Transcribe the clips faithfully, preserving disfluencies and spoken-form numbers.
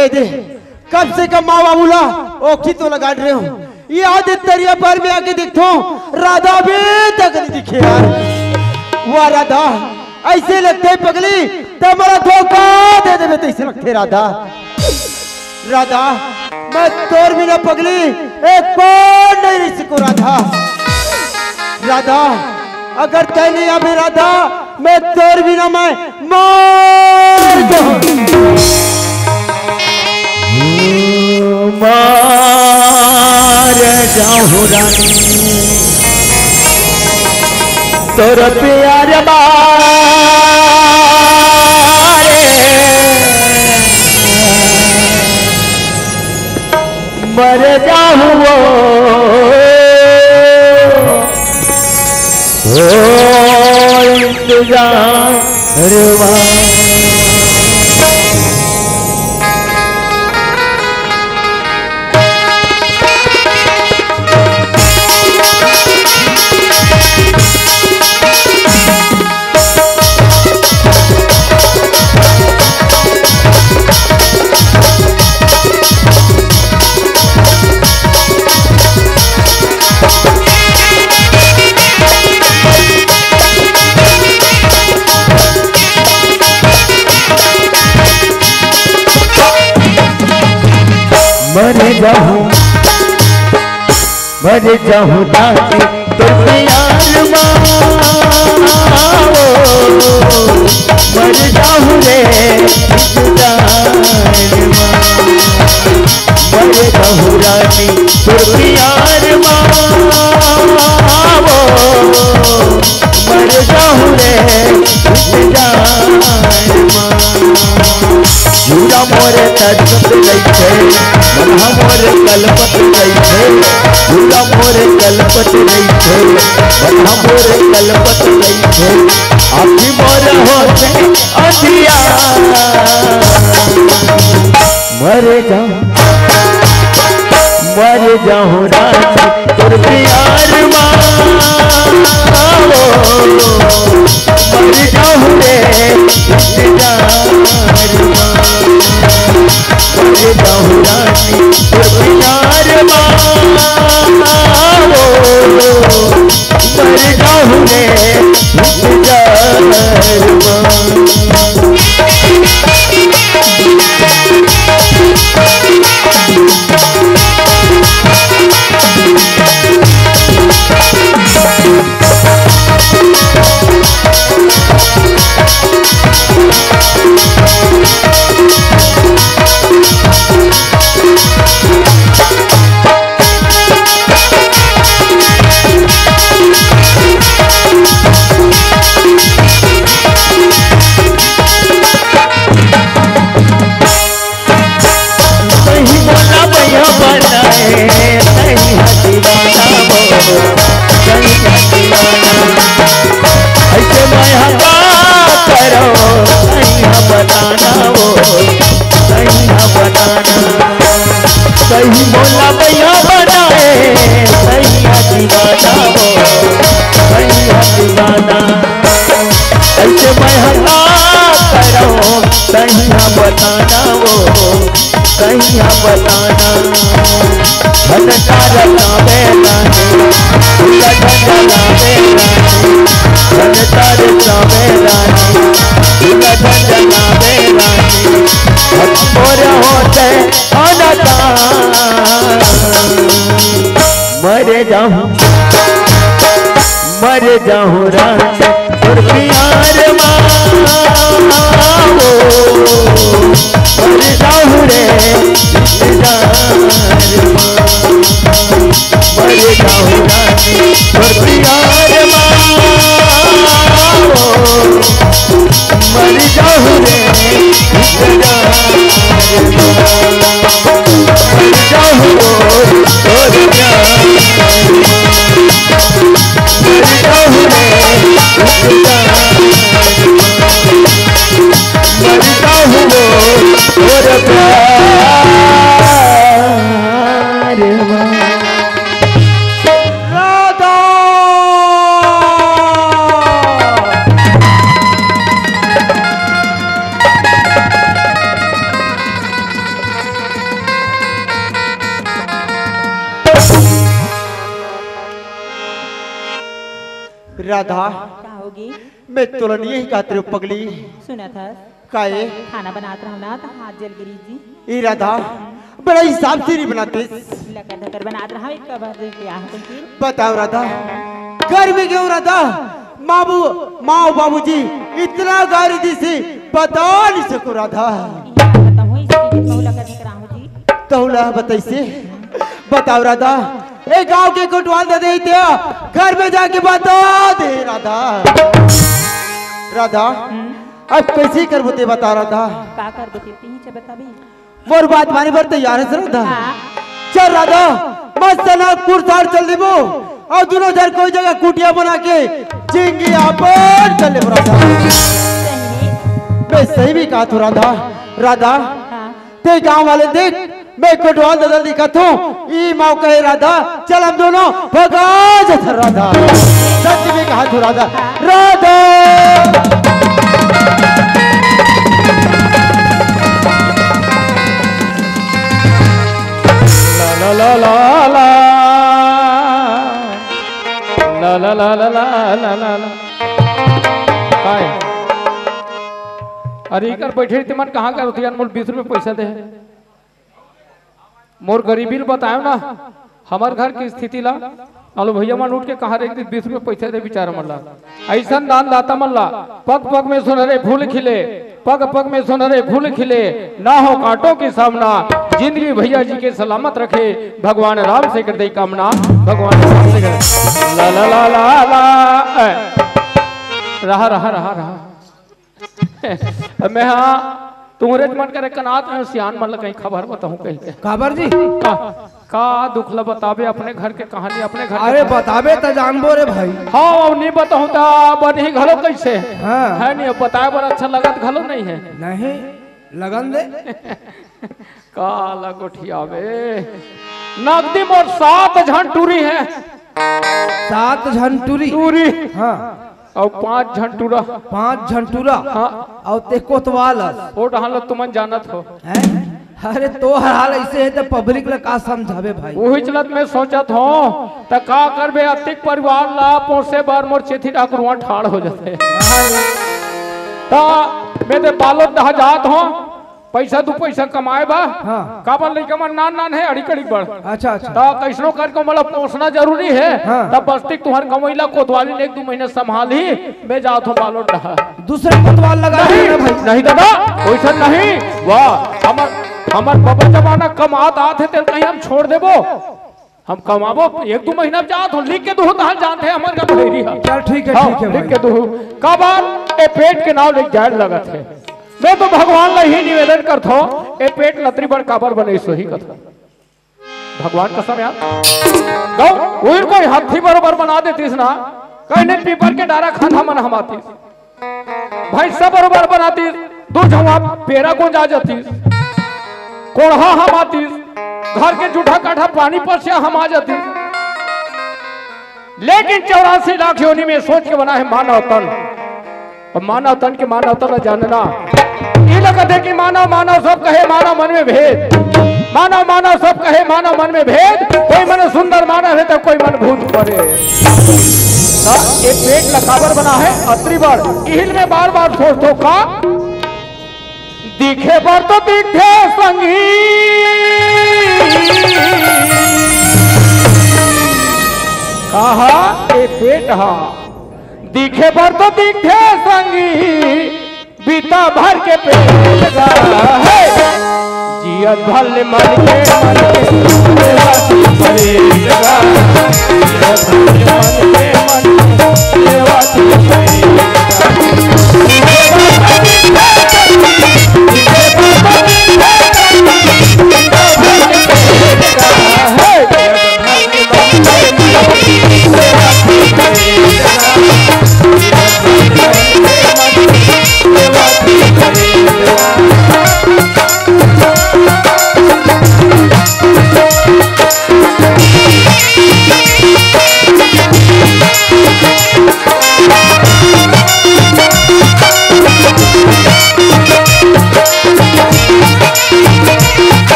दे दे, कम से कम माँ बाबू ला ओखी तो लगा रहे हो। ये आदि तरिया पर में आके देखथो, राधा अभी तक नहीं दिखे यार। वाह राधा, ऐसे लगथे पगली, ते मोला धोखा दे देबे, तैसे लगथे राधा। राधा, मैं तोर बिना पगली एक पल नहीं रह सकूं राधा। राधा, अगर तै नहीं आबे राधा, मैं तोर बिना मैं मर जाऊं। मर जाऊं रानी, तोर प्यार मारे मर जाऊं वो, ओ इंतजारवा। मर जाऊं, मर जाऊं रानी तोर प्यार मा, ओ, मर जाऊं रे इंतजार मा। मर जाऊं रानी तोर प्यार मा, ओ, मर जाऊं रे इंतजार मा। जिउरा मोर तड़पत रहिथे, मन ह मोर कलपत रहिथे। जिउरा मोर कलपत रहिथे, मन ह मोर कलपत रहिथे। आँखी मोर होथे अंधियार। मर जाऊं, मर जाऊं रानी तोर प्यार मा, ओ, मर जाऊं रे इंतजार मा। मर जाऊं रानी तोर प्यार मा, ओ, मर जाऊं रे इंतजार मा। तहीं मोला बइहा बनाए, तहीं ह दीवाना वो, तहीं ह दीवाना। अइसे मैं ह का करंव, तहीं ह बताना वो, तहीं ह बताना। तहीं मोला बइहा बनाए, तहीं ह दीवाना वो, तहीं ह दीवाना। अइसे मैं ह का करंव, तहीं ह बताना वो, तहीं ह बताना। घनटा रचावे रानी, झूला झंझनावे रानी। घनटा रचावे रानी, झूला झंझनावे रानी। अब मोर होते अनता। मर जाऊं, मर जाऊं रानी तोर प्यार मा, ओ, मर जाऊं रे इंतजार मा। मर जाऊं रानी तोर प्यार मा, ओ, मर जाऊं रे इंतजार मा। मर जाऊं वो तोर प्यार मा। मर जाऊं रे इंतजार मा। मर जाऊं वो तोर प्यार मा। राधा, का होगे? मैं तोला नहीं कहात रहेंव पगली। सुनत हस? का ए? खाना बनात रहेंव ना, त हाथ जल गे रहिस जी। ए राधा, बड़ा हिसाब से नहीं बनातेस। लकर धकर बनात रहेंव, एक कबर दे के आह कुल। बताव राधा, घर में गेंव राधा, माँ बू-, माँ अउ बाबूजी अतना गारी दिस हे, बता नहीं सकों राधा। इहाँ बताहूँ, इसकी कहूँ लकर धकर आहूँ जी। तहूँ ला बताइसे? बताव राधा, ए गाँव के कोटवाल दे दे इते, घर में जाके बता दे राधा। राधा, हम्म। अब कइसे करबो ते बता राधा। का करबो ते, तिही च बताबे। मोर बात माने बर तैयार हस राधा? हाँ। चल राधा, मस्त ना कुरसार चल देबो अउ दूनों झन कोई जगह कुटिया बना के जिंदगी यापन कर लेबो राधा। सही में? मैं सही में कहात हूँ राधा। राधा, हाँ। ते गाँव वाले देख, मैं कोटवाल ददा ल दिखात हूँ, ए माँ कहे राधा, चल हम दूनों भगा जथन राधा। सच में कहात हूँ राधा, राधा। ला ला ला ला ला। ला ला ला ला ला ला ला। काय? अरे इकर बैठे रहिते मन कहाँ कर होती यार, मोला बीस रुपये पैसा दे। मोर गरीबी ल बतायो ना, हमर घर के स्थिति ला। आलो भैया मन उठ के कहा रहे, एक दिन बीस रुपये पैसा दे बेचारा मन ला। अइसन दान दाता मन ला, पग पग में सुनहरे फूल खिले, पग पग में सुनहरे फूल खिले, ना हो कांटों की सामना, जिंदगी भैया जी के सलामत रखे, भगवान राम से कर दे कामना, भगवान राम से कर। ला ला ला ला ला, ए, रहा, रहा, रहा, रहा। मैं हाँ, तुंहरेच मन करे कनात में सियान मन ला कहीं खबर बताहूँ कहिके। काबर जी? का, का दुख ला बताबे अपने घर के कहानी, अपने घर के अरे कहानी। बताबे त जानबो रे भाई। हाँ, अब नहीं बताहूँ त बनही घलो कइसे? हाँ। हे नहीं, अब बताए बर अच्छा लगत घलो नहीं हे। नहीं, लगन दे। का ला गोठियाबे? नगदी मोर सात झन टूरी हे। सात झन टूरी? टूरी। हाँ। अउ पांच झन टूरा। पांच झन टूरा? हाँ। अउ ते कोतवाल हस? ओ डहन ल तुमन जानत हो। हैं? अरे तोर हाल अइसे हे त पब्लिक ला का समझाबे भाई? उही चलत मैं सोचत हूँ, त का करबे, अतिक परिवार ला पोसे बर मोर चेथी ठाकुर उहाँ ठाढ़ हो जाथे। त मैं ते बालोद डहा जात हूँ, पैसा दू पैसा कमाए बा। हाँ। काबर लइका मन नान नान हे, अड़िक अड़िक बड़। अच्छा, अच्छा। त कइसनो करके ओमन ला पोसना जरूरी हे। हाँ। त बस्तिक तुंहर कमई ला कोतवाली ल एक दू महीना संभालही, मैं जात हूँ बालोद डहा। दूसरे कोतवाल लगा नहीं, देना भाई। नहीं दादा, वइसन नहीं। वाह, हमर, हमर बबा जमाना कमात आत हे, तेला कहीं हम छोड़ देबो? हम कमाबो, एक दू महीना में जात हूँ, लिख के दूहूँ तहन जानथे हमर का भैरी हा। चल ठीक हे, हाँ, ठीक हे लिख भाई। के दूहूँ। काबर ए पेट के नाव ले जाए लगत हे। मैं तो भगवान ला ही निवेदन करथो, ए पेट ल अतरी बड़ काबर बने, सोही कथा। भगवान कसम यार। गौ, उहिर कोई हाथी बरोबर बना देतिस ना, कहीं नहीं पीपर के डारा खाधा मन हमातिस। भैंसा बरोबर बनातिस, दू झउहा पेरा गोंजा जातिस, कोढ़ा हमातिस, घर के जूठा काठा पानी परसिया हमा जातिस। लेकिन चौरासी लाख योनि में सोच के बना हे मानव तन। अउ मानव तन के मानव तन जानना। ई लगत हे कि मानव, मानव सब कहे, मानव मन में भेद। मानव, मानव सब कहे, मानव मन में भेद। कोई मन सुंदर मानव हे त कोई मन भूत परे। त ए पेट ल काबर बना हे अतरी बड़। इही ल मैं बार बार सोचथों का। दिखे बर तो दिखथे संगी। कहा ए पेट हा। दिखे बर तो दिखथे संगी, बीता भर के पेट गा हे। जियत भर ले मन के, मन के, सेवा की परेड गा। जियत भर ले मन के, मन के, सेवा की परेड गा।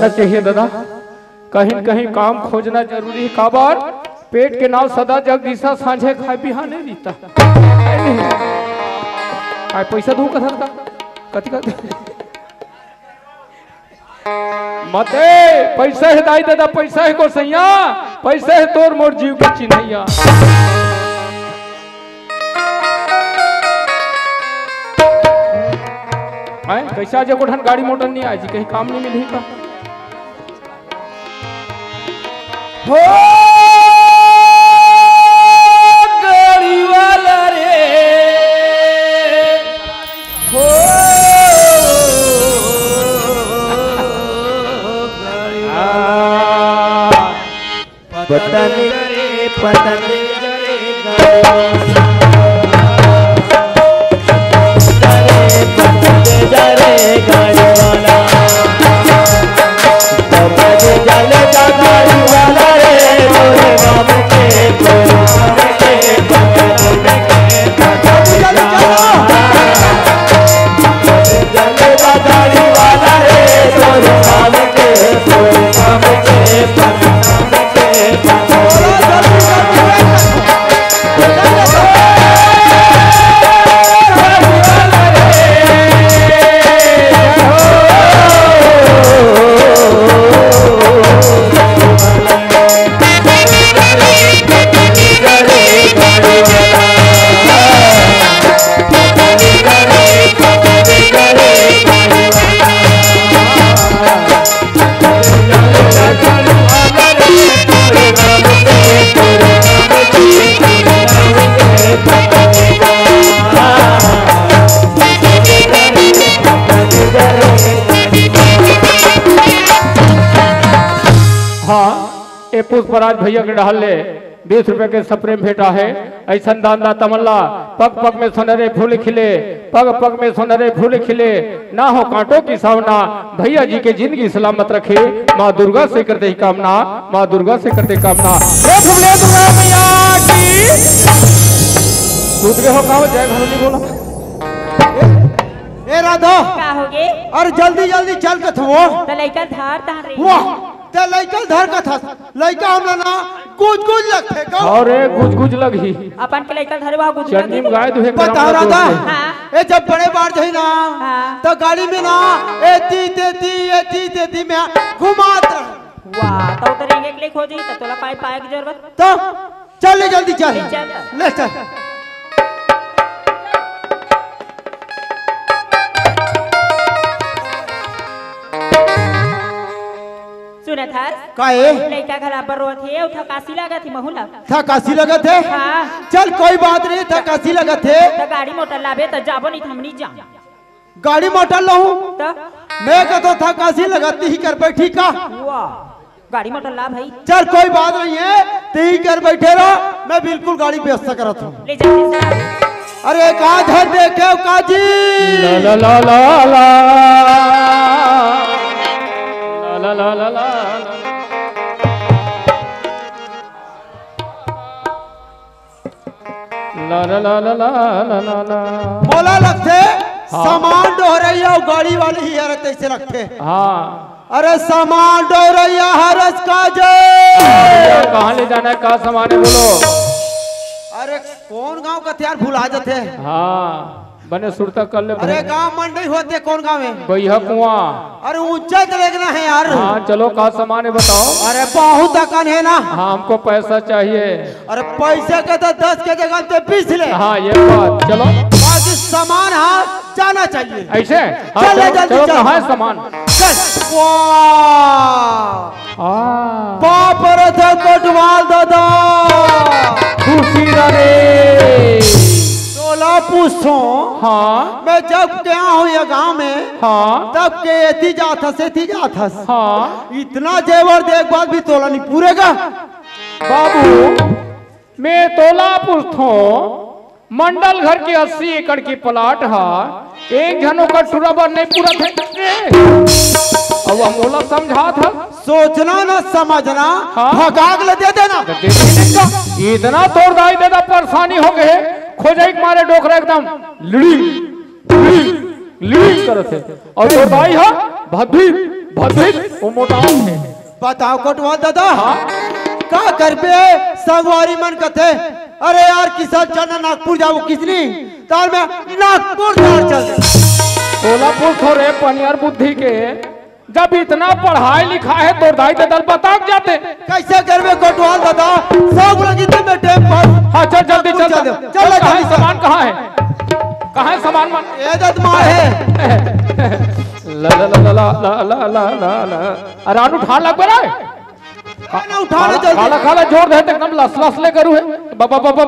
चाहिए दादा, कहीं न कहीं काम खोजना जरूरी हे। काबर? पेट के नाव सदा जगदीशा, सांझे खाए बिहाने रीता। आय पैसा दू कथन का? कथी कथी? मते, पैसा हे दाई दादा, पैसा हे गोसैया, पैसा हे तोर मोर जीव के चिन्हैया। आय, कैसे आज एको ठन गाड़ी मोटर नहीं आए जी, कहीं काम नहीं मिली का? हो गाड़ी वाला रे, हो गाड़ी वाला। पतंग रे, पतंग रे, गाड़ी वाला। पतंग रे, पतंग रे, गाड़ी वाला। पतंग जल का गाड़ी वाला रे, तोरे बाप के, तोरे बाप के, पतंग रे, पतंग रे, गाड़ी वाला। पतंग जल का गाड़ी वाला रे, तोरे बाप के, तोरे बाप के, पतंग हाँ, ए पुष्पराज भैया के डहर ले बीस रुपए के सप्रे भेंटा हे। ऐसन दान दा तमल्ला, पग पग में सोनरे फूल खिले, पग पग में सोनरे फूल खिले, ना हो कांटों की सावना। भैया जी के जिंदगी सलामत रखे, माँ दुर्गा से करते ही कामना, माँ दुर्गा से करते ही कामना। हे फुगले दुर्गा मैया की। सूत गए हो का हो, जय भवानी बोला। ए, ए राधा। का होगे? अरे जल्दी जल्दी चल के थो। त लइका धार तान रे। वाह, ते लइका धर के थस। लइका हमला ना गुज गुज लगथे का? अरे गुज गुज लगही। अपन के लइका धरे वहाँ गुज चटनी गुज में गाय दुहे बता करम रहा था। लगथे। हाँ। ए जब बड़े बार जाही ना, हाँ। तो गाड़ी में ना एती तेती एती तेती में घुमात रहे। वाह, तो उधर एक ले खोजी तो तोला पाए पाए की जरूरत। तो चल ले जल्दी चल। ले चल। ले चल। सुनत हस? का ए? लइका घला पर रोत हे, अउ थकासी लागत हे महू ला। थकासी लगत हे? हाँ। चल कोई बात नहीं, थकासी लगत हे। त गाड़ी मोटर लाबे त जाबो नहीं त हमनी जा। गाड़ी मोटर लाहूं? त? मैं कहता थकासी लगत ही कर बैठी का? वाह, गाड़ी मोटर ला भाई। चल कोई बात नहीं है, ते ही कर बैठे रहो, मैं बिल्कुल गाड़ी व्यवस्था करत हूँ। ले जा, ले जा। अरे का धर देखे काजी। ला ला ला ला ला। ला ला ला ला ला। ला ला ला ला ला ला ला ला। मोला लगथे हाँ। सामान डोहरइया अउ गाड़ी वाले ही हरे तइसे लगथे। हाँ। अरे सामान डोहरइया हरस का जय। कहाँ ले जाना है, का सामान है बोलो। अरे कौन गांव का तियार भुला जथे। हाँ। बने सुरता कर ले अरे भाई। गांव मन नहीं होते, कौन गांव है? बैहा कुआं। अरे ऊंचा तो लेगना है यार। हाँ, चलो, का सामान है बताओ। अरे बहुत अकन है ना। हाँ, हमको पैसा चाहिए। अरे पैसे के तो दस के जगह पे बीस ले। हाँ, ये बात, चलो। बाकी सामान हाँ जाना चाहिए। ऐसे? हाँ, चल, चलो, जल्दी चलो, चल। कहाँ है सामान? चल। वाह। हाँ। बाप रे, थे कोटवाल दादा। खुशी रे। तोला पूछो। हाँ। मैं जब गया हूँ ये गांव में, हाँ। तब के एती जात हस, एती जात हस। हाँ। इतना जेवर देख बाद भी तोला नहीं पूरेगा। बाबू, मैं तोला पूछथों, मंडल घर के अस्सी एकड़ के प्लाट हा, एक झन ओकर टुरा बर नहीं पूरा थे। अब हम ओला समझात हा। सोचना ना समझना, हाँ। भगाग ले दे देना। तो दे देने का। इतना तोर दाई दादा परेशानी हो गए, खोजाई के मारे डोकरा एकदम लिड़ी, लिड़ी, लिड़ी करत हे। और तोर दाई हा भद्दी भदई, वो मोटा हे। बताओ कोटवाल दादा, हाँ? का करबे? संगवारी मन कथे, "अरे यार, किसान चल ना नागपुर जाबो किसनी, तार में नागपुर तार चल दे।" सोलापुर थोरे पनियर बुद्धि के, जब इतना पढ़ाई लिखा है, तोर दाई ददा ल बता के जाते। कैसे करबे कोटवाल दादा, सब लगी थे बेटे पर। हाँ, चल जल्दी, चल, चल, चल, चल, चल, कहाँ है जल्दी, सामान, कहाँ है? कहाँ है सामान? मन? ये दद मार है। ला, ला, ला, ला। अरे, आन उठा लग बे रे। ना, उठा ले काला, जल्दी। काला, काला जोर दे, एकदम लस, लस ले करू है। बा, बा, बा।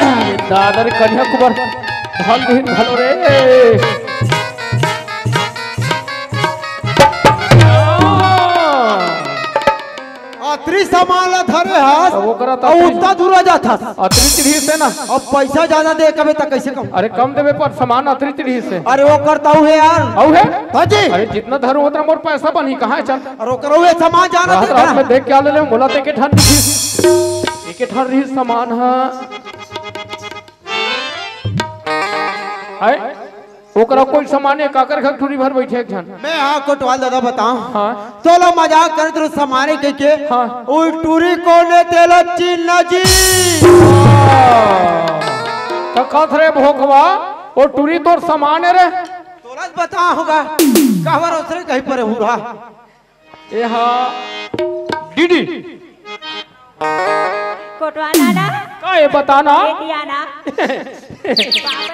अरे दादा रे, कन्या कुबर, भल दिन भलो रे। अतरी सामान ला धरे हस, अब ओकरा तो अउ अतरी उतना दूर आ जात हस। अतरी चीज से ना। अब पैसा ज्यादा दे कबे त कैसे कम? अरे कम देबे पर सामान अतरी चीज से। अरे वो करता हूँ है यार। अउ है? हाँ जी। अरे जितना धरू उतना मोर पैसा बनही, कहाँ है चल? अरे ओकरो ये सामान जाना रात, दे रात ना। में देख क्या ले ले, मोला ते के ठन दिखी। एक ठन रही सामान हा। आय? ओकरा कोई सामान है, काकर घर टूरी भर बैठे एक झन। मैं हाँ कोटवाल दादा बताऊं। हाँ। तोला मजाक करे तो सामान है कह के। हाँ। ओ टूरी कौन है तेला चिन्ना जी। हाँ। तो कथ रे भोकवा, वो टूरी तोर सामान है रे। तोला बता होगा। कहवर ओसरे कहीं पर हुआ। ए हा, डीडी। कोटवाना ना। का ये बताना? ये दिया ना।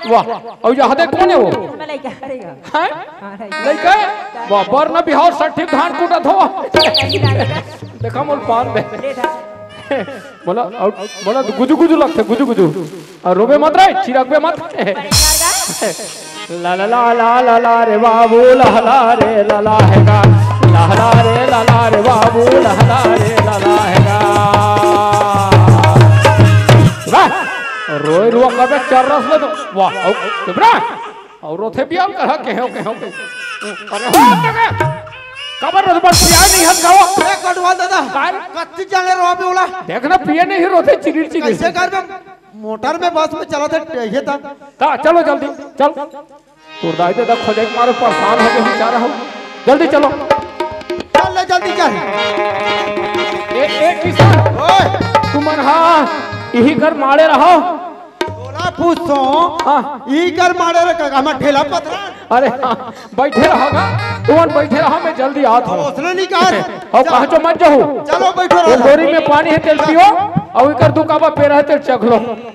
वाह, अउ ये हदे कौन है वो? इसमें लइका, अरे यार। हैं? हाँ, लइका। लइका? वाह, बर न बिहाव सट्ठी धान कूटत हो। लइका, लइका। देखा मोर पान दे। ले धा। मोला, अउ, मोला गुजु गुजु लगथे, गुजु गुजु। अउ रोबे मत रे, चिरकबे मत। परेशान का? ला ला ला ला ला ला रे बाबू, ला ला रे ला ला है गा। ला ला रे ला ला रे बाबू, ला ला रे ला ला है गा। वाह! रोए रुआ कबे चर्रस ले तो। वाह, अउ, चुप रह। अउ रोथे बियान करा, केहो, केहो, केहो। अरे हो, तके। कबर रोज बस पिया नहीं हन गावा। ए, कोटवाल दादा। काय? कत्ती जाने रो अबे ओला। देख ना, पिए नहीं रोथे, चिरिर, चिरिर। कैसे करबे? मोटर में, बस में चला था, ये था। ता, चलो जल्दी, चल। तोर दाई ददा खोजे के मारे परेशान हो गए बेचारा हो। जल्दी चलो। चल ले, जल्दी चल। ए, ए, किसान। ओए। तुमन हा, इही कर मारे रहो। तोला पूछो। हाँ। ई कर मारे रे, का, हमर ठेला पथरा। अरे हाँ, बैठे रहो ना। तुमन बैठे रहो, मैं जल्दी आत हूँ। उसने नहीं कहा। अउ चल। कहाँ जो मत जाहू। चलो, बैठो वो रहो। बोरी में पानी है, तेल पियो। अउ इकर दू काबा पेरा है, तेल चख लो।